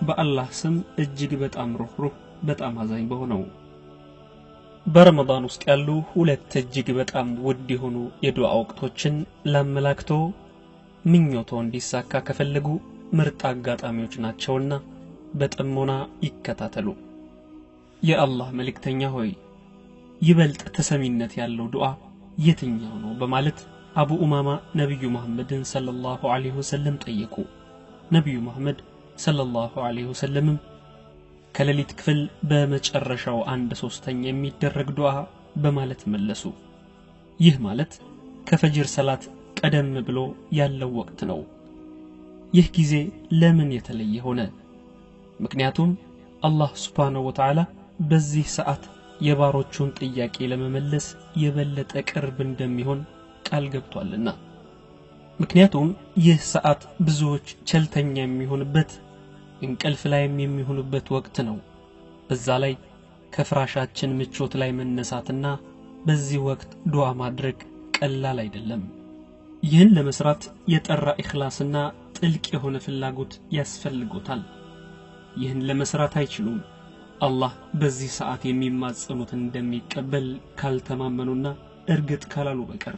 በአላህ ስም እጅግ በጣም ሩህሩህ በጣም አዛኝ በሆነው። በረመዳን ውስጥ ያሉ ሁለት እጅግ በጣም ውድ የሆኑ የዱዓ ወቅቶችን ላመላክቶ ምኞቶ እንዲሳካ ከፈለጉ ምርጥ አጋጣሚዎች ናቸውና በጥሞና ይከታተሉ። የአላህ መልእክተኛ ሆይ ይበልጥ ተሰሚነት ያለው ዱዓ የትኛው ነው በማለት አቡ ኡማማ ነብዩ መሐመድን ሰለላሁ ዐለይሂ ወሰለም ጠየቁ። ነብዩ መሐመድ ሰለላሁ ዐለይሂ ወሰለም ከሌሊት ክፍል በመጨረሻው 1/3 የሚደረግ ዱዓ በማለት መለሱ። ይህ ማለት ከፈጅር ሰላት ቀደም ብሎ ያለው ወቅት ነው። ይህ ጊዜ ለምን የተለየ ሆነ? ምክንያቱም አላህ ሱብሓነሁ ወተዓላ በዚህ ሰዓት የባሮቹን ጥያቄ ለመመለስ የበለጠ ቅርብ እንደሚሆን ቃል ገብቷልና። ምክንያቱም ይህ ሰዓት ብዙዎች ቸልተኛ የሚሆኑበት እንቅልፍ ላይም የሚሆኑበት ወቅት ነው። በዛ ላይ ከፍራሻችን ምቾት ላይ መነሳትና በዚህ ወቅት ዱዓ ማድረግ ቀላል አይደለም። ይህን ለመስራት የጠራ ኢኽላስና ጥልቅ የሆነ ፍላጎት ያስፈልጎታል። ይህን ለመስራት አይችሉም አላህ በዚህ ሰዓት የሚማጸኑትን እንደሚቀበል ካልተማመኑና እርግጥ ካላሉ በቀር።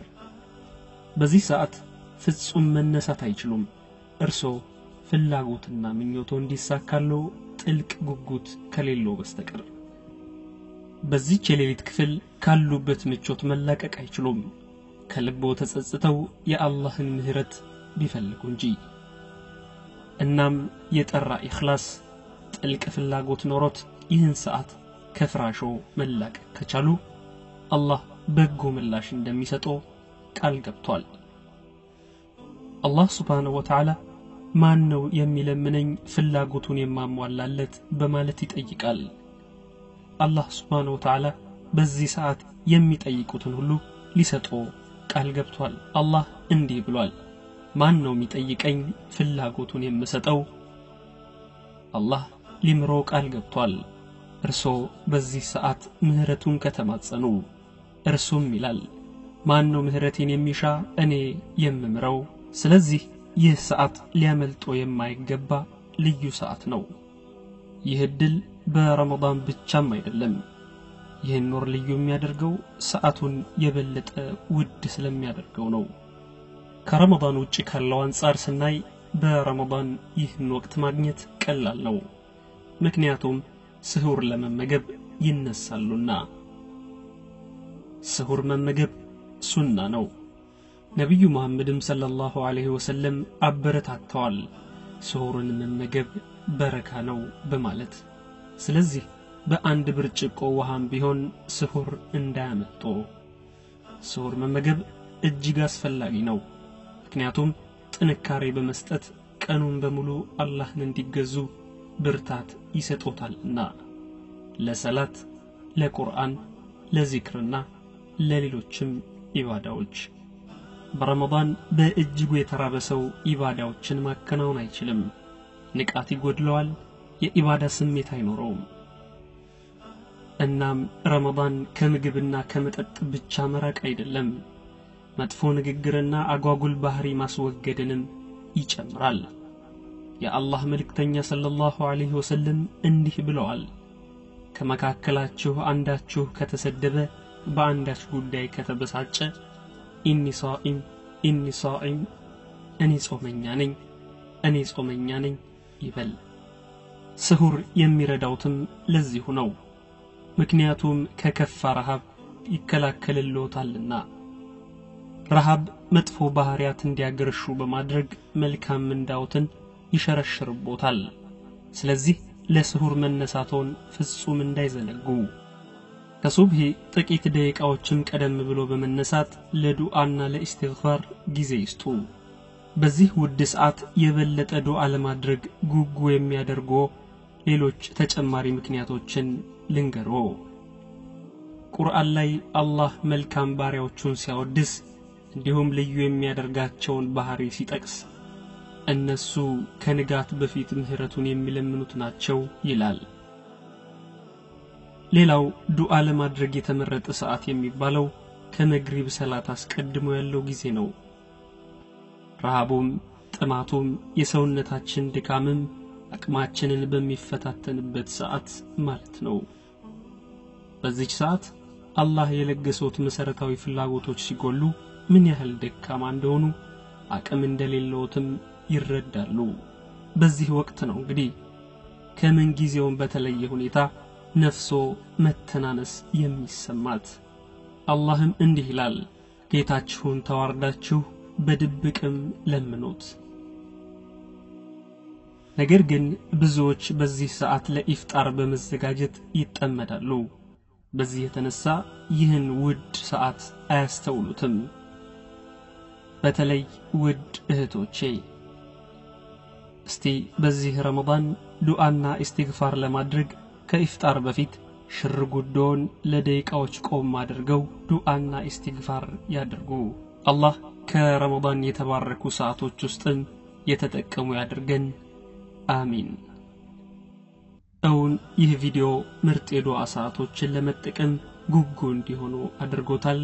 በዚህ ሰዓት ፍጹም መነሳት አይችሉም። እርሶ ፍላጎትና ምኞቶ እንዲሳካለው ጥልቅ ጉጉት ከሌለው በስተቀር በዚህ የሌሊት ክፍል ካሉበት ምቾት መላቀቅ አይችሉም፣ ከልቦ ተጸጽተው የአላህን ምህረት ቢፈልጉ እንጂ። እናም የጠራ ኢኽላስ ጥልቅ ፍላጎት ኖሮት ይህን ሰዓት ከፍራሾ መላቀቅ ከቻሉ አላህ በጎ ምላሽ እንደሚሰጠው ቃል ገብቷል። አላህ ሱብሓነሁ ወተዓላ ማን ነው የሚለምነኝ ፍላጎቱን የማሟላለት በማለት ይጠይቃል። አላህ ሱብሓነሁ ወተዓላ በዚህ ሰዓት የሚጠይቁትን ሁሉ ሊሰጠው ቃል ገብቷል። አላህ እንዲህ ብሏል፣ ማን ነው የሚጠይቀኝ ፍላጎቱን የምሰጠው? አላህ ሊምሮ ቃል ገብቷል። እርሶ በዚህ ሰዓት ምህረቱን ከተማጸኑ፣ እርሱም ይላል ማን ነው ምህረቴን የሚሻ እኔ የምምረው? ስለዚህ ይህ ሰዓት ሊያመልጦ የማይገባ ልዩ ሰዓት ነው። ይህ እድል በረመዳን ብቻም አይደለም። ይህን ወር ልዩ የሚያደርገው ሰዓቱን የበለጠ ውድ ስለሚያደርገው ነው። ከረመዳን ውጪ ካለው አንጻር ስናይ በረመዳን ይህን ወቅት ማግኘት ቀላል ነው። ምክንያቱም ስሁር ለመመገብ ይነሳሉና። ስሁር መመገብ ሱና ነው። ነብዩ መሐመድም ሰለላሁ ዐለይሂ ወሰለም አበረታተዋል፣ ስሁርን መመገብ በረካ ነው በማለት። ስለዚህ በአንድ ብርጭቆ ውሃም ቢሆን ስሁር እንዳያመጡ። ስሁር መመገብ እጅግ አስፈላጊ ነው። ምክንያቱም ጥንካሬ በመስጠት ቀኑን በሙሉ አላህን እንዲገዙ ብርታት ይሰጦታልና። ለሰላት፣ ለቁርአን፣ ለዚክርና ለሌሎችም ኢባዳዎች። በረመዳን በእጅጉ የተራበ ሰው ኢባዳዎችን ማከናወን አይችልም። ንቃት ይጎድለዋል፣ የኢባዳ ስሜት አይኖረውም። እናም ረመዳን ከምግብና ከመጠጥ ብቻ መራቅ አይደለም፣ መጥፎ ንግግርና አጓጉል ባህሪ ማስወገድንም ይጨምራል። የአላህ መልእክተኛ ሰለላሁ ዐለይሂ ወሰለም እንዲህ ብለዋል፣ ከመካከላችሁ አንዳችሁ ከተሰደበ፣ በአንዳች ጉዳይ ከተበሳጨ ኢኒ ሳኢም ኢኒ ሳኢም፣ እኔ ጾመኛ ነኝ እኔ ጾመኛ ነኝ ይበል። ስሁር የሚረዳውትም ለዚሁ ነው። ምክንያቱም ከከፋ ረሃብ ይከላከልልዎታልና። ረሃብ መጥፎ ባህሪያት እንዲያገረሹ በማድረግ መልካም ምንዳዎትን ይሸረሽርቦታል። ስለዚህ ለስሁር መነሳቶን ፍጹም እንዳይዘነጉ። ከሱብሂ ጥቂት ደቂቃዎችም ቀደም ብሎ በመነሳት ለዱዓና ለኢስቲግፋር ጊዜ ይስጡ። በዚህ ውድ ሰዓት የበለጠ ዱዓ ለማድረግ ጉጉ የሚያደርጉ ሌሎች ተጨማሪ ምክንያቶችን ልንገሮ። ቁርአን ላይ አላህ መልካም ባሪያዎቹን ሲያወድስ እንዲሁም ልዩ የሚያደርጋቸውን ባህሪ ሲጠቅስ እነሱ ከንጋት በፊት ምህረቱን የሚለምኑት ናቸው ይላል። ሌላው ዱዓ ለማድረግ የተመረጠ ሰዓት የሚባለው ከመግሪብ ሰላት አስቀድሞ ያለው ጊዜ ነው። ረሃቡም ጥማቱም የሰውነታችን ድካምም አቅማችንን በሚፈታተንበት ሰዓት ማለት ነው። በዚች ሰዓት አላህ የለገሰዎት መሰረታዊ ፍላጎቶች ሲጎሉ ምን ያህል ደካማ እንደሆኑ አቅም እንደሌለዎትም ይረዳሉ። በዚህ ወቅት ነው እንግዲህ ከምን ጊዜውም በተለየ ሁኔታ ነፍሶ መተናነስ የሚሰማት። አላህም እንዲህ ይላል፣ ጌታችሁን ተዋርዳችሁ በድብቅም ለምኑት። ነገር ግን ብዙዎች በዚህ ሰዓት ለኢፍጣር በመዘጋጀት ይጠመዳሉ። በዚህ የተነሳ ይህን ውድ ሰዓት አያስተውሉትም። በተለይ ውድ እህቶቼ እስቲ በዚህ ረመዳን ዱዓና ኢስቲግፋር ለማድረግ ከኢፍጣር በፊት ሽር ጉዶን ለደቂቃዎች ቆም አድርገው ዱዓና ኢስቲግፋር ያድርጉ። አላህ ከረመዳን የተባረኩ ሰዓቶች ውስጥም የተጠቀሙ ያድርገን። አሚን። እውን ይህ ቪዲዮ ምርጥ የዱዓ ሰዓቶችን ለመጠቀም ጉጉ እንዲሆኑ አድርጎታል?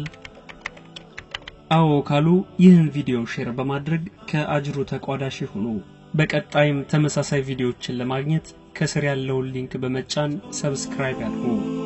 አዎ ካሉ ይህን ቪዲዮ share በማድረግ ከአጅሩ ተቋዳሽ ይሁኑ። በቀጣይም ተመሳሳይ ቪዲዮዎችን ለማግኘት ከስር ያለውን link በመጫን subscribe ያድርጉ።